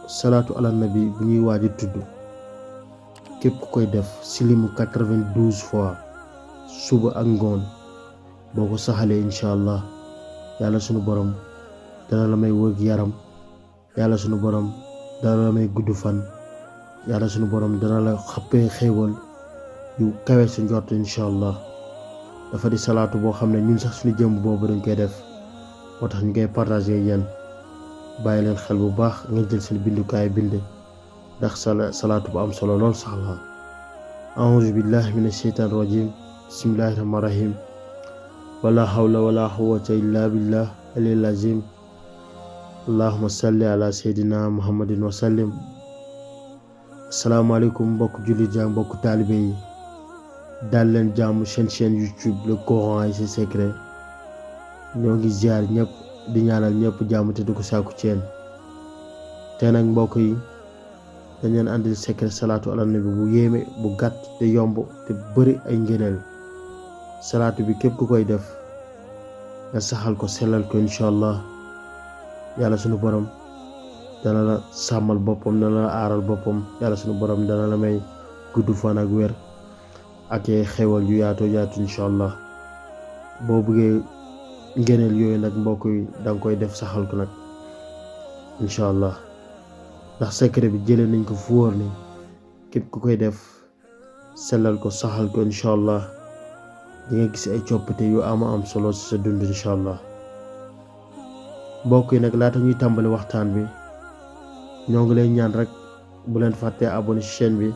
salaatu ala nabi bu ñuy waaj a tudd képp ku koy def si limu 92 fois suba ak ngoon boo ko saxalee incha allah yàlla sunu borom dana la may wëg yaram, yàlla sunu borom dana la may gudd fan, yàlla sunu borom dana la xappee xéewal yu kawe sa njort incha allah. dafa di salaatu boo xam ne ñun sax suñu jëmm boobu dañ koy def moo tax ñu koy partagé yéen bàyyi leen xel bu baax ngeen jël seen bindukaay bind ndax salaatu bu am solo lool sax la. a'uuzu billahi mina sheytaani rajim, bismillahi rahmaani rahim, wala hawla wala quwwata illa billah alil azim, allahumma salli ala seydina muhammadin wa sallim. asalaamaaleykum mbokk jullit yi mbokk taalibe yi, daal leen jàmm seen chaîne YouTube le Coran et ses secrets. ñoo ngi ziar ñëpp di ñaanal ñëpp jàmm te du ko sàkku ci yéen. te nag mbokk yi dañ leen andil secret salaatu ala nabi bu yéeme, bu gàtt te yomb te bëri ay ngëneel. salaatu bi képp ku koy def nga saxal ko sellal ko incha allah yàlla sunu borom dana la sàmmal boppam, dana la aaral boppam, yàlla sunu borom dana la may gudd fan ak wér ak xewal yu yaatu yaatu incha allah. boo bëggee ngëneel yooyu nag mbokk yi danga koy def saxal ko nag incha allah ndax secret bi jëlee nañ ko fu wóor ni képp ku koy def sellal ko saxal ko incha allah di nga gis ay coppite yu am solo ci sa dund incha allah. mbokk yi nag laata ñuy tàmbali waxtaan bi ñoo ngi lay ñaan rek bu leen fàttee abonné ci chaîne bi,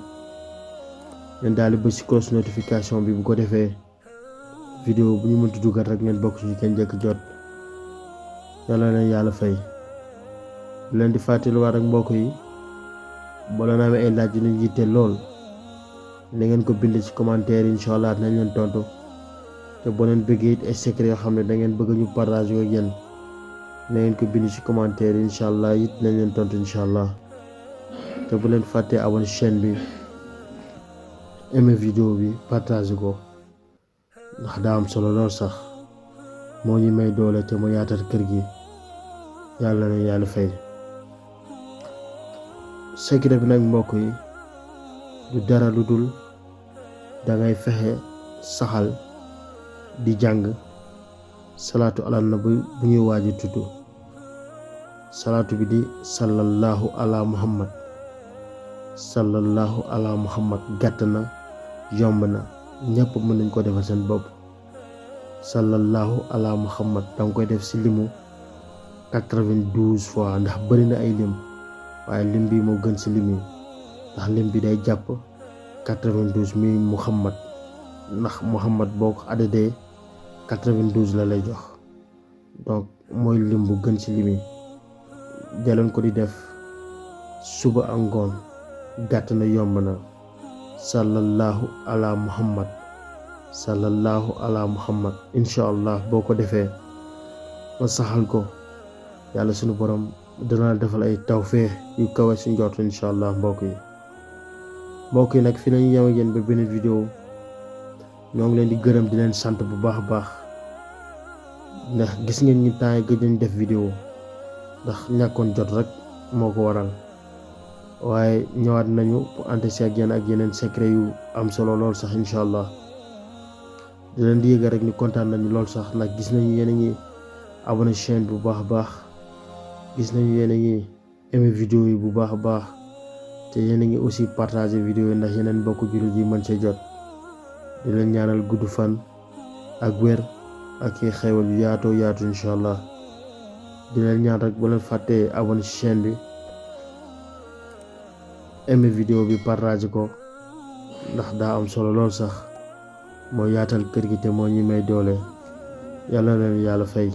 ngeen daal di bës ci cloche notification bi, bu ko defee vidéo bu ñu mënti dugal rek ngeen bokk ci kenn njëkk jot. yàlla leen yàlla fay. bu leen di fàttaliwaat rek mbokk yi boo leen amee ay laaj yu ñu yitte lool na ngeen ko bind ci commentaire yi incha allah nañ leen tontu. te boo leen bëggee it ay secret yoo xam ne da ngeen bëgg ñu partage ak yéen na ngeen ko bind ci commentaire yi incha allah it nañ leen tontu incha allah. te bu leen fàttee abonné chaîne bi, aimé vidéo bi, partage ko ndax daa am solo lool sax moo ñu may doole te mu yaatal kër gi. yàlla na yàlla fay. secret bi nag mbokk yi du dara lu dul dangay fexe saxal di jàng salaatu ala nabi bu ñuy waaj a tudd. salaatu bi di sallallahu ala muhammad, sallallahu ala muhammad. gàtt na, yomb na, ñëpp mën nañ ko defal seen bopp. sallallahu ala muhammad danga koy def ci limu 92 fois ndax bëri na ay lim waaye lim bi moo gën ci lim yi ndax lim bi day jàpp 92 mi muhammad, ndax muhammad boo ko addadee 92 la lay jox, donc mooy lim bu gën ci lim yi. jëleen ko di def suba ak ngoon, gàtt na, yomb na. sallallahu ala muhammad, sallallahu ala muhammad. incha allah boo ko defee nga saxal ko yàlla sunu borom dana defal ay tawfeex yu kawe si njort incha allah. mbokk yi nag fi lañu yem ak yéen ba beneen vidéo. ñoo ngi leen di gërëm di leen sant bu baax a baax ndax gis ngeen ñi temps yi gëj nañ def vidéo ndax ñàkkoon jot rek moo ko waral, waaye ñëwaat nañu pour ànd si ak yéen ak yeneen secret yu am solo lool sax incha allah. di leen di yëgal rek ni kontaan nañu lool sax ndax gis nañu yéen a ngi abonné chaîne bu baax a baax, gis nañu yéen a ngi aimé vidéo yi bu baax a baax, te yéen a ngi aussi partagé vidéo yi ndax yeneen mbokku jullit yi mën see jot. di leen ñaanal gudd fan ak wér ak xewal yu yaatoo yaatu incha allah. di leen ñaan rek bu leen fàttee abonné ci chaîne bi, aimé vidéo bi, partagé ko ndax daa am solo lool sax moo yaatal kër gi te moo ñi may doole. yàlla leen yàlla fay.